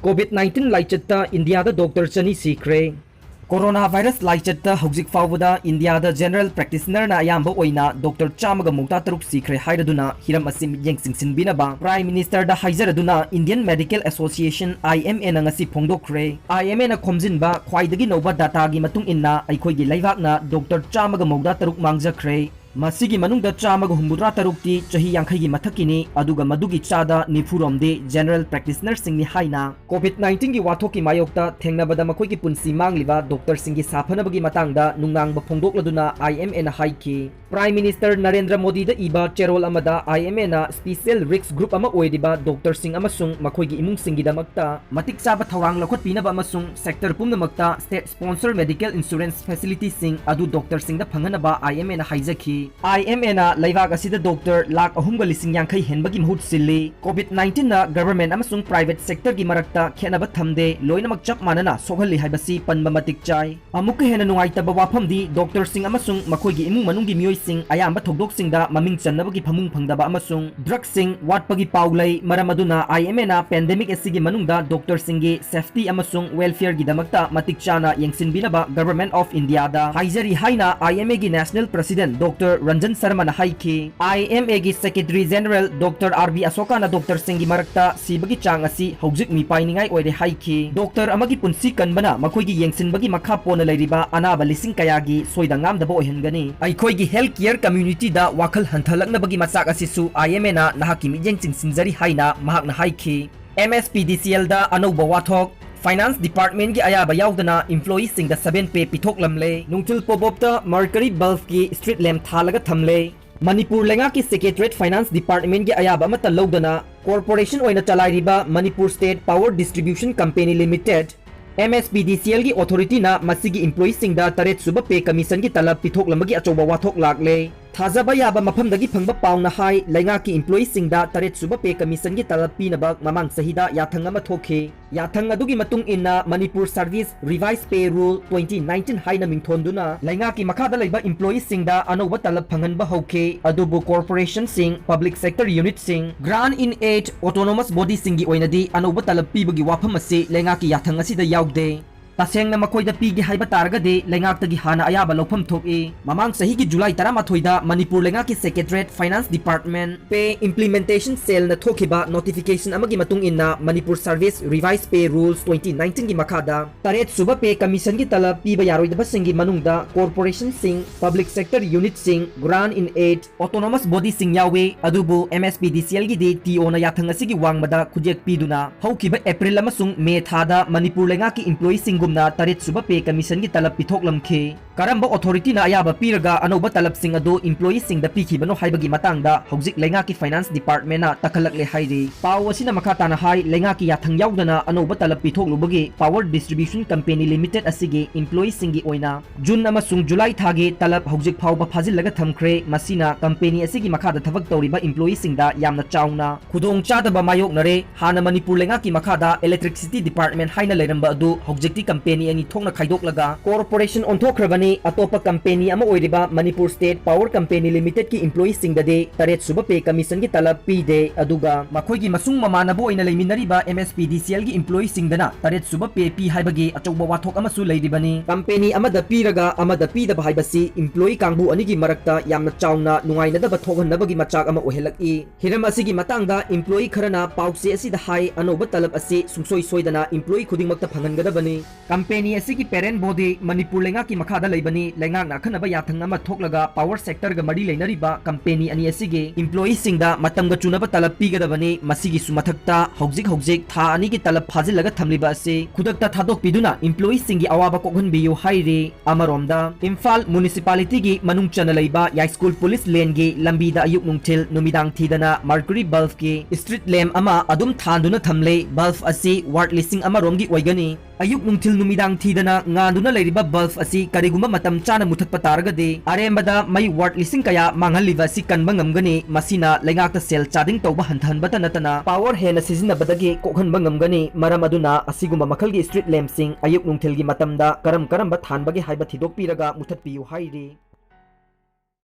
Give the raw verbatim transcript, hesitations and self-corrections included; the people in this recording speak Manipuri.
COVID nineteen ꯂꯥꯏꯆꯠꯇ ꯏꯟꯗꯤꯌꯥꯗ ꯗꯣꯛꯇꯔ ꯆꯅꯤ ꯁꯤꯈ꯭ꯔꯦ꯫ ꯀꯣꯔꯣꯅꯥ ꯚꯥꯏꯔꯁ ꯂꯥꯏꯆꯠꯇ ꯍꯧꯖꯤꯛ ꯐꯥꯎꯕꯗ ꯏꯟꯗꯤꯌꯥꯗ ꯖꯦꯅꯔꯦꯜ ꯄ꯭ꯔꯦꯛꯇꯤꯁꯅꯔꯅ ꯑꯌꯥꯝꯕ ꯑꯣꯏꯅ ꯗꯣꯛꯇꯔ ꯆꯥꯝꯃꯒ ꯃꯧꯗ꯭ꯔꯥ ꯇꯔꯨꯛ ꯁꯤꯈ꯭ꯔꯦ ꯍꯥꯏꯔꯗꯨꯅ ꯍꯤꯔꯝ ꯑꯁꯤ ꯃꯤꯠꯌꯦꯡ ꯆꯤꯡꯁꯤꯟꯕꯤꯅꯕ ꯄ꯭ꯔꯥꯏꯝ ꯃꯤꯅꯤꯁꯇꯔꯗ ꯍꯥꯏꯖꯔꯗꯨꯅ ꯏꯟꯗꯤꯌꯟ ꯃꯦꯗꯤꯀꯦꯜ ꯑꯦꯁꯣꯁꯤꯌꯦꯁꯟ, IMAꯅ ꯉꯁꯤ ꯐꯣꯡꯗꯣꯛꯈ꯭ꯔꯦ꯫ IMAꯅ ꯈꯣꯝꯖꯤꯟꯕ ꯈ꯭ꯋꯥꯏꯗꯒꯤ ꯅꯧꯕ ꯗꯥꯇꯥꯒꯤ ꯃꯇꯨꯡ ꯏꯟꯅ ꯑꯩꯈꯣꯏꯒꯤ ꯂꯩꯕꯥꯛꯅ ꯗꯣꯛꯇꯔ ꯆꯥꯝꯃꯒ ꯃꯧꯗ꯭ꯔꯥ ꯇꯔꯨꯛ ꯃꯥꯡꯖꯈ꯭ꯔꯦ꯫ ꯃꯁꯤꯒꯤ ꯃꯅꯨꯡꯗ ꯆꯥꯝꯃꯒ ꯍꯨꯝꯐꯨꯇꯔꯥ ꯇꯔꯨꯛꯇꯤ ꯆꯍꯤ ꯌꯥꯡꯈꯩꯒꯤ ꯃꯊꯛꯀꯤꯅꯤ, ꯑꯗꯨꯒ ꯃꯗꯨꯒꯤ ꯆꯥꯗ ꯅꯤꯐꯨꯔꯣꯝꯗꯤ ꯖꯦꯅꯔꯦꯜ ꯄ꯭ꯔꯦꯛꯇꯤꯁꯅꯔꯁꯤꯡꯅꯤ ꯍꯥꯏꯅ COVID nineteenꯒꯤ ꯋꯥꯊꯣꯛꯀꯤ ꯃꯥꯌꯣꯛꯇ ꯊꯦꯡꯅꯕꯗ ꯃꯈꯣꯏꯒꯤ ꯄꯨꯟꯁꯤ ꯃꯥꯡꯂꯤꯕ ꯗꯣꯛꯇꯔꯁꯤꯡꯒꯤ ꯁꯥꯐꯅꯕꯒꯤ ꯃꯇꯥꯡꯗ ꯅꯨꯡꯅꯥꯡꯕ ꯐꯣꯡꯗꯣꯛꯂꯗꯨꯅ IMAꯅ ꯍꯥꯏꯈꯤ꯫ ꯄ꯭ꯔꯥꯏꯝ ꯃꯤꯅꯤꯁꯇꯔ ꯅꯔꯦꯟꯗ꯭ꯔ ꯃꯣꯗꯤꯗ ꯏꯕ ꯆꯦꯔꯣꯜ ꯑꯃꯗ IMAꯅ ꯁ꯭ꯄꯤꯁꯦꯜ ꯔꯤꯁꯛ ꯒ꯭ꯔꯨꯞ ꯑꯃ ꯑꯣꯏꯔꯤꯕ ꯗꯣꯛꯇꯔꯁꯤꯡ ꯑꯃꯁꯨꯡ ꯃꯈꯣꯏꯒꯤ ꯏꯃꯨꯡꯁꯤꯡꯒꯤꯗꯃꯛꯇ ꯃꯇꯤꯛ ꯆꯥꯕ ꯊꯧꯔꯥꯡ ꯂꯧꯈꯠꯄꯤꯅꯕ ꯑꯃꯁꯨꯡ ꯁꯦꯛꯇꯔ ꯄꯨꯝꯅꯃꯛꯇ ꯁ꯭ꯇꯦꯠ ꯁ꯭ꯄꯣꯟꯁꯔ ꯃꯦꯗꯤꯀꯦꯜ ꯏꯟꯁꯨꯔꯦꯟꯁ ꯐꯦꯁꯤꯂꯤꯇꯤꯁꯤꯡ ꯑꯗꯨ ꯗꯣꯛꯇꯔꯁꯤꯡꯗ ꯐꯪꯍꯟꯅꯕ IMAꯅ ꯍꯥꯏꯖꯈꯤ꯫ IMAꯅ ꯂꯩꯕꯥꯛ ꯑꯁꯤꯗ ꯗꯣꯛꯇꯔ ꯂꯥꯈ ꯑꯍꯨꯝꯒ ꯂꯤꯁꯤꯡ ꯌꯥꯡꯈꯩ ꯍꯦꯟꯕꯒꯤ ꯃꯍꯨꯠ ꯁꯤꯜꯂꯤ꯫ COVID nineteenꯅ ꯒꯚꯔꯟꯃꯦꯟꯠ ꯑꯃꯁꯨꯡ ꯄ꯭ꯔꯥꯏꯚꯦꯠ ꯁꯦꯛꯇꯔꯒꯤ ꯃꯔꯛꯇ ꯈꯦꯠꯅꯕ ꯊꯝꯗꯦ, ꯂꯣꯏꯅꯃꯛ ꯆꯞ ꯃꯥꯟꯅꯅ ꯁꯣꯛꯍꯜꯂꯤ ꯍꯥꯏꯕꯁꯤ ꯄꯟꯕ ꯃꯇꯤꯛ ꯆꯥꯏ꯫ ꯑꯃꯨꯛꯀ ꯍꯦꯟꯅ ꯅꯨꯡꯉꯥꯏꯇꯕ ꯋꯥꯐꯝꯗꯤ ꯗꯣꯛꯇꯔꯁꯤꯡ ꯑꯃꯁꯨꯡ ꯃꯈꯣꯏꯒꯤ ꯏꯃꯨꯡ ꯃꯅꯨꯡꯒꯤ ꯃꯤꯑꯣꯏꯁꯤꯡ ꯑꯌꯥꯝꯕ ꯊꯧꯗꯣꯛꯁꯤꯡꯗ ꯃꯃꯤꯡ ꯆꯟꯅꯕꯒꯤ ꯐꯃꯨꯡ ꯐꯪꯗꯕ ꯑꯃꯁꯨꯡ ꯗ꯭ꯔꯒꯁꯤꯡ ꯋꯥꯠꯄꯒꯤ ꯄꯥꯎ ꯂꯩ꯫ ꯃꯔꯝ ꯑꯗꯨꯅ IMAꯅ ꯄꯦꯟꯗꯦꯃꯤꯛ ꯑꯁꯤꯒꯤ ꯃꯅꯨꯡꯗ ꯗꯣꯛꯇꯔꯁꯤꯡꯒꯤ ꯁꯦꯐꯇꯤ ꯑꯃꯁꯨꯡ ꯋꯦꯜꯐꯤꯌꯔꯒꯤꯗꯃꯛꯇ ꯃꯇꯤꯛ ꯆꯥꯅ ꯌꯦꯡꯁꯤꯟꯕꯤꯅꯕ Government of Indiaꯗ ꯍꯥꯏꯖꯔꯤ ꯍꯥꯏꯅ IMAꯒꯤ ꯅꯦꯁꯅꯦꯜ ꯄ꯭ꯔꯁꯤꯗꯦꯟꯠ ꯗꯣꯛꯇꯔ ꯔꯟꯖꯟ ꯁꯔꯃꯅ ꯍꯥꯏꯈꯤ꯫ IMAꯒꯤ secretary general doctor R B ꯑꯁꯣꯀꯥꯅ ꯗꯣꯛꯇꯔꯁꯤꯡꯒꯤ ꯃꯔꯛꯇ ꯁꯤꯕꯒꯤ ꯆꯥꯡ ꯑꯁꯤ ꯍꯧꯖꯤꯛ ꯃꯤꯄꯥꯏꯅꯤꯡꯉꯥꯏ ꯑꯣꯏꯔꯦ ꯍꯥꯏꯈꯤ꯫ ꯗꯣꯛꯇꯔ ꯑꯃꯒꯤ ꯄꯨꯟꯁꯤ ꯀꯟꯕꯅ ꯃꯈꯣꯏꯒꯤ ꯌꯦꯡꯁꯤꯟꯕꯒꯤ ꯃꯈꯥ ꯄꯣꯟꯅ ꯂꯩꯔꯤꯕ ꯑꯅꯥꯕ ꯂꯤꯁꯤꯡ ꯀꯌꯥꯒꯤ ꯁꯣꯏꯗ ꯉꯥꯝꯗꯕ ꯑꯣꯏꯍꯟꯒꯅꯤ꯫ ꯑꯩꯈꯣꯏꯒꯤ health care communityꯗ ꯋꯥꯈꯜ ꯍꯟꯊꯍꯜꯂꯛꯅꯕꯒꯤ ꯃꯆꯥꯛ ꯑꯁꯤꯁꯨ IMAꯅ ꯅꯍꯥꯛꯀꯤ ꯃꯤꯠꯌꯦꯡ ꯆꯤꯡꯁꯤꯟꯖꯔꯤ ꯍꯥꯏꯅ ꯃꯍꯥꯛꯅ ꯍꯥꯏꯈꯤ꯫ MSPDCLꯗ ꯑꯅꯧꯕ ꯋꯥꯊꯣꯛ꯫ Finance Departmentꯀꯤ ꯑꯌꯥꯕ ꯌꯥꯎꯗꯅ employeeꯁꯤꯡꯗ seven pay ꯄꯤꯊꯣꯛꯂꯝꯂꯦ꯫ ꯅꯨꯡꯊꯤꯜ ꯄꯣꯕꯣꯞꯇ mercury bulbꯀꯤ street lamp ꯊꯥꯜꯂꯒ ꯊꯝꯂꯦ꯫ ꯃꯅꯤꯄꯨꯔ ꯂꯩꯉꯥꯛꯀꯤ Secretariat Finance Departmentꯀꯤ ꯑꯌꯥꯕ ꯑꯃꯠꯇ ꯂꯧꯗꯅ corporation ꯑꯣꯏꯅ ꯆꯂꯥꯏꯔꯤꯕ Manipur State Power Distribution Company Limited, MSPDCLꯒꯤ authorityꯅ ꯃꯁꯤꯒꯤ employeeꯁꯤꯡꯗ ꯇꯔꯦꯠ ꯁꯨꯕ pay commissionꯒꯤ ꯇꯂꯕ ꯄꯤꯊꯣꯛꯂꯝꯕꯒꯤ ꯑꯆꯧꯕ ꯋꯥꯊꯣꯛ ꯂꯥꯛꯂꯦ꯫ ꯊꯥꯖꯕ ꯌꯥꯕ ꯃꯐꯝꯗꯒꯤ ꯐꯪꯕ ꯄꯥꯎꯅ ꯍꯥꯏ, ꯂꯩꯉꯥꯛꯀꯤ employeeꯁꯤꯡꯗ ꯇꯔꯦꯠ ꯁꯨꯕ pay commissionꯒꯤ ꯇꯂꯕ ꯄꯤꯅꯕ ꯃꯃꯥꯡ ꯆꯍꯤꯗ ꯌꯥꯊꯪ ꯑꯃ ꯊꯣꯛꯈꯤ꯫ ꯌꯥꯊꯪ ꯑꯗꯨꯒꯤ ꯃꯇꯨꯡ ꯏꯟꯅ Manipur Service Revised Pay Rule twenty nineteen ꯍꯥꯏꯅ ꯃꯤꯡꯊꯣꯟꯗꯨꯅ ꯂꯩꯉꯥꯛꯀꯤ ꯃꯈꯥꯗ ꯂꯩꯕ employeeꯁꯤꯡꯗ ꯑꯅꯧꯕ ꯇꯂꯕ ꯐꯪꯍꯟꯕ ꯍꯧꯈꯤ꯫ ꯑꯗꯨꯕꯨ corporationꯁꯤꯡ, public sector unitꯁꯤꯡ, grant in aid, autonomous bodyꯁꯤꯡꯒꯤ ꯑꯣꯏꯅꯗꯤ ꯑꯅꯧꯕ ꯇꯂꯕ ꯄꯤꯕꯒꯤ ꯋꯥꯐꯝ ꯑꯁꯤ ꯂꯩꯉꯥꯛꯀꯤ ꯌꯥꯊꯪ ꯑꯁꯤꯗ ꯌꯥꯎꯗꯦ꯫ ꯇꯁꯦꯡꯅ ꯃꯈꯣꯏꯗ ꯄꯤꯒꯦ ꯍꯥꯏꯕ ꯇꯥꯔꯒꯗꯤ ꯂꯩꯉꯥꯛꯇꯒꯤ ꯍꯥꯟꯅ ꯑꯌꯥꯕ ꯂꯧꯐꯝ ꯊꯣꯛꯏ꯫ ꯃꯃꯥꯡ ꯆꯍꯤꯒꯤ July ꯇꯔꯥꯃꯥꯊꯣꯏꯗ ꯃꯅꯤꯄꯨꯔ ꯂꯩꯉꯥꯛꯀꯤ Secretariat Finance Department Pay Implementation Cellꯅ ꯊꯣꯛꯈꯤꯕ notification ꯑꯃꯒꯤ ꯃꯇꯨꯡ ꯏꯟꯅ Manipur Service Revised Pay Rules twenty nineteenꯒꯤ ꯃꯈꯥꯗ ꯇꯔꯦꯠ ꯁꯨꯕ pay commissionꯒꯤ ꯇꯂꯕ ꯄꯤꯕ ꯌꯥꯔꯣꯏꯗꯕꯁꯤꯡꯒꯤ ꯃꯅꯨꯡꯗ corporationꯁꯤꯡ, public sector unitꯁꯤꯡ, grant in aid, autonomous bodyꯁꯤꯡ ꯌꯥꯎꯏ꯫ ꯑꯗꯨꯕꯨ MSPDCLꯒꯤꯗꯤ TOꯅ ꯌꯥꯊꯪ ꯑꯁꯤꯒꯤ ꯋꯥꯡꯃꯗ ꯈꯨꯠꯌꯦꯛ ꯄꯤꯗꯨꯅ ꯍꯧꯈꯤꯕ April ꯑꯃꯁꯨꯡ May ꯊꯥꯗ ꯃꯅꯤꯄꯨꯔ ꯂꯩꯉꯥꯛꯀꯤ employeeꯁꯤꯡꯒꯨꯝꯅ ꯇꯔꯦꯠ ꯁꯨꯕ pay commissionꯒꯤ ꯇꯂꯕ ꯄꯤꯊꯣꯛꯂꯝꯈꯤ꯫ ꯀꯔꯝꯕ authorityꯅ ꯑꯌꯥꯕ ꯄꯤꯔꯒ ꯑꯅꯧꯕ ꯇꯂꯕꯁꯤꯡ ꯑꯗꯨ employeeꯁꯤꯡꯗ ꯄꯤꯈꯤꯕꯅꯣ ꯍꯥꯏꯕꯒꯤ ꯃꯇꯥꯡꯗ ꯍꯧꯖꯤꯛ ꯂꯩꯉꯥꯛꯀꯤ Finance Departmentꯅ ꯇꯛꯈꯠꯂꯛꯂꯦ ꯍꯥꯏꯔꯤ꯫ ꯄꯥꯎ ꯑꯁꯤꯅ ꯃꯈꯥ ꯇꯥꯅ ꯍꯥꯏ, ꯂꯩꯉꯥꯛꯀꯤ ꯌꯥꯊꯪ ꯌꯥꯎꯗꯅ ꯑꯅꯧꯕ ꯇꯂꯕ ꯄꯤꯊꯣꯛꯂꯨꯕꯒꯤ Power Distribution Company Limited ꯑꯁꯤꯒꯤ employeeꯁꯤꯡꯒꯤ ꯑꯣꯏꯅ June ꯑꯃꯁꯨꯡ July ꯊꯥꯒꯤ ꯇꯂꯕ ꯍꯧꯖꯤꯛ ꯐꯥꯎꯕ ꯐꯥꯖꯤꯜꯂꯒ ꯊꯝꯈ꯭ꯔꯦ꯫ ꯃꯁꯤꯅ company ꯑꯁꯤꯒꯤ ꯃꯈꯥꯗ ꯊꯕꯛ ꯇꯧꯔꯤꯕ employeeꯁꯤꯡꯗ ꯌꯥꯝꯅ ꯆꯥꯎꯅ ꯈꯨꯗꯣꯡꯆꯥꯗꯕ ꯃꯥꯌꯣꯛꯅꯔꯦ꯫ ꯍꯥꯟꯅ ꯃꯅꯤꯄꯨꯔ ꯂꯩꯉꯥꯛꯀꯤ ꯃꯈꯥꯗ Electricity Department ꯍꯥꯏꯅ ꯂꯩꯔꯝꯕ ꯑꯗꯨ ꯍꯧꯖꯤꯛꯇꯤ company ꯑꯅꯤ ꯊꯣꯛꯅ ꯈꯥꯏꯗꯣꯛꯂꯒ corporation ꯑꯣꯟꯊꯣꯛꯈ꯭ꯔꯕꯅꯤ꯫ ꯑꯇꯣꯞꯄ company ꯑꯃ ꯑꯣꯏꯔꯤꯕ Manipur State Power Company Limitedꯀꯤ employeeꯁꯤꯡꯗꯗꯤ ꯇꯔꯦꯠ ꯁꯨꯕ pay commissionꯒꯤ ꯇꯂꯕ ꯄꯤꯗꯦ꯫ ꯑꯗꯨꯒ ꯃꯈꯣꯏꯒꯤ ꯃꯁꯨꯡ ꯃꯃꯥꯟꯅꯕ ꯑꯣꯏꯅ ꯂꯩꯃꯤꯟꯅꯔꯤꯕ MSPDCLꯒꯤ employeeꯁꯤꯡꯗꯅ ꯇꯔꯦꯠ ꯁꯨꯕ pay ꯄꯤ ꯍꯥꯏꯕꯒꯤ ꯑꯆꯧꯕ ꯋꯥꯊꯣꯛ ꯑꯃꯁꯨ ꯂꯩꯔꯤꯕꯅꯤ꯫ Company ꯑꯃꯗ ꯄꯤꯔꯒ ꯑꯃꯗ ꯄꯤꯗꯕ ꯍꯥꯏꯕꯁꯤ employee ꯀꯥꯡꯕꯨ ꯑꯅꯤꯒꯤ ꯃꯔꯛꯇ ꯌꯥꯝꯅ ꯆꯥꯎꯅ ꯅꯨꯡꯉꯥꯏꯅꯗꯕ ꯊꯣꯛꯍꯟꯅꯕꯒꯤ ꯃꯆꯥꯛ ꯑꯃ ꯑꯣꯏꯍꯜꯂꯛꯏ꯫ ꯍꯤꯔꯝ ꯑꯁꯤꯒꯤ ꯃꯇꯥꯡꯗ employee ꯈꯔꯅ ꯄꯥꯎꯆꯦ ꯑꯁꯤꯗ ꯍꯥꯏ, ꯑꯅꯧꯕ ꯇꯂꯕ ꯑꯁꯤ ꯁꯨꯡꯁꯣꯏ ꯁꯣꯏꯗꯅ employee ꯈꯨꯗꯤꯡꯃꯛꯇ ꯐꯪꯍꯟꯒꯗꯕꯅꯤ꯫ Company ꯑꯁꯤꯒꯤ parent body ꯃꯅꯤꯄꯨꯔ ꯂꯩꯉꯥꯛꯀꯤ ꯃꯈꯥꯗ ꯂꯩꯕꯅꯤ꯫ ꯂꯩꯉꯥꯛꯅ ꯑꯈꯟꯅꯕ ꯌꯥꯊꯪ ꯑꯃ ꯊꯣꯛꯂꯒ power sectorꯒ ꯃꯔꯤ ꯂꯩꯅꯔꯤꯕ company ꯑꯅꯤ ꯑꯁꯤꯒꯤ employeeꯁꯤꯡꯗ ꯃꯇꯝꯒ ꯆꯨꯅꯕ ꯇꯂꯕ ꯄꯤꯒꯗꯕꯅꯤ꯫ ꯃꯁꯤꯒꯤꯁꯨ ꯃꯊꯛꯇ ꯍꯧꯖꯤꯛ ꯍꯧꯖꯤꯛ ꯊꯥ ꯑꯅꯤꯒꯤ ꯇꯂꯕ ꯐꯥꯖꯤꯜꯂꯒ ꯊꯝꯂꯤꯕ ꯑꯁꯤ ꯈꯨꯗꯛꯇ ꯊꯥꯗꯣꯛꯄꯤꯗꯨꯅ employeeꯁꯤꯡꯒꯤ ꯑꯋꯥꯕ ꯀꯣꯛꯍꯟꯕꯤꯌꯨ ꯍꯥꯏꯔꯤ꯫ ꯑꯃꯔꯣꯝꯗ, ꯏꯝꯐꯥꯜ municipalityꯒꯤ ꯃꯅꯨꯡ ꯆꯟꯅ ꯂꯩꯕ ꯌꯥꯏꯁ꯭ꯀꯨꯜ police laneꯒꯤ ꯂꯝꯕꯤꯗ ꯑꯌꯨꯛ ꯅꯨꯡꯊꯤꯜ ꯅꯨꯃꯤꯗꯥꯡ ꯊꯤꯗꯅ mercury bulbꯀꯤ street lamp ꯑꯃ ꯑꯗꯨꯝ ꯊꯥꯟꯗꯨꯅ ꯊꯝꯂꯦ꯫ Bulb ꯑꯁꯤ watt ꯂꯤꯁꯤꯡ ꯑꯃ ꯔꯣꯝꯒꯤ ꯑꯣꯏꯒꯅꯤ꯫ ꯑꯌꯨꯛ ꯅꯨꯡꯊꯤꯜ ꯅꯨꯃꯤꯗꯥꯡ ꯊꯤꯗꯅ ꯉꯥꯟꯗꯨꯅ ꯂꯩꯔꯤꯕ ꯕꯜꯕ ꯑꯁꯤ ꯀꯔꯤꯒꯨꯝꯕ ꯃꯇꯝ ꯆꯥꯅ ꯃꯨꯊꯠꯄ ꯇꯥꯔꯒꯗꯤ, ꯑꯔꯦꯝꯕꯗ ꯃꯩ ꯋꯥꯠ ꯂꯤꯁꯤꯡ ꯀꯌꯥ ꯃꯥꯡꯍꯜꯂꯤꯕ ꯑꯁꯤ ꯀꯟꯕ ꯉꯝꯒꯅꯤ꯫ ꯃꯁꯤꯅ ꯂꯩꯉꯥꯛꯇ ꯁꯦꯜ ꯆꯥꯗꯤꯡ ꯇꯧꯕ ꯍꯟꯊꯍꯟꯕꯇ ꯅꯠꯇꯅ, ꯄꯥꯋꯔ ꯍꯦꯟꯅ ꯁꯤꯖꯤꯟꯅꯕꯗꯒꯤ ꯀꯣꯛꯍꯟꯕ ꯉꯝꯒꯅꯤ꯫ ꯃꯔꯝ ꯑꯗꯨꯅ, ꯑꯁꯤꯒꯨꯝꯕ ꯃꯈꯜꯒꯤ ꯁ꯭ꯇ꯭ꯔꯤꯠ ꯂꯦꯝꯞꯁꯤꯡ ꯑꯌꯨꯛ ꯅꯨꯡꯊꯤꯜꯒꯤ ꯃꯇꯝꯗ ꯀꯔꯝ ꯀꯔꯝꯕ ꯊꯥꯟꯕꯒꯦ ꯍꯥꯏꯕ ꯊꯤꯗꯣꯛꯄꯤꯔꯒ ꯃꯨꯊꯠꯄꯤꯌꯨ ꯍꯥꯏꯔꯤ꯫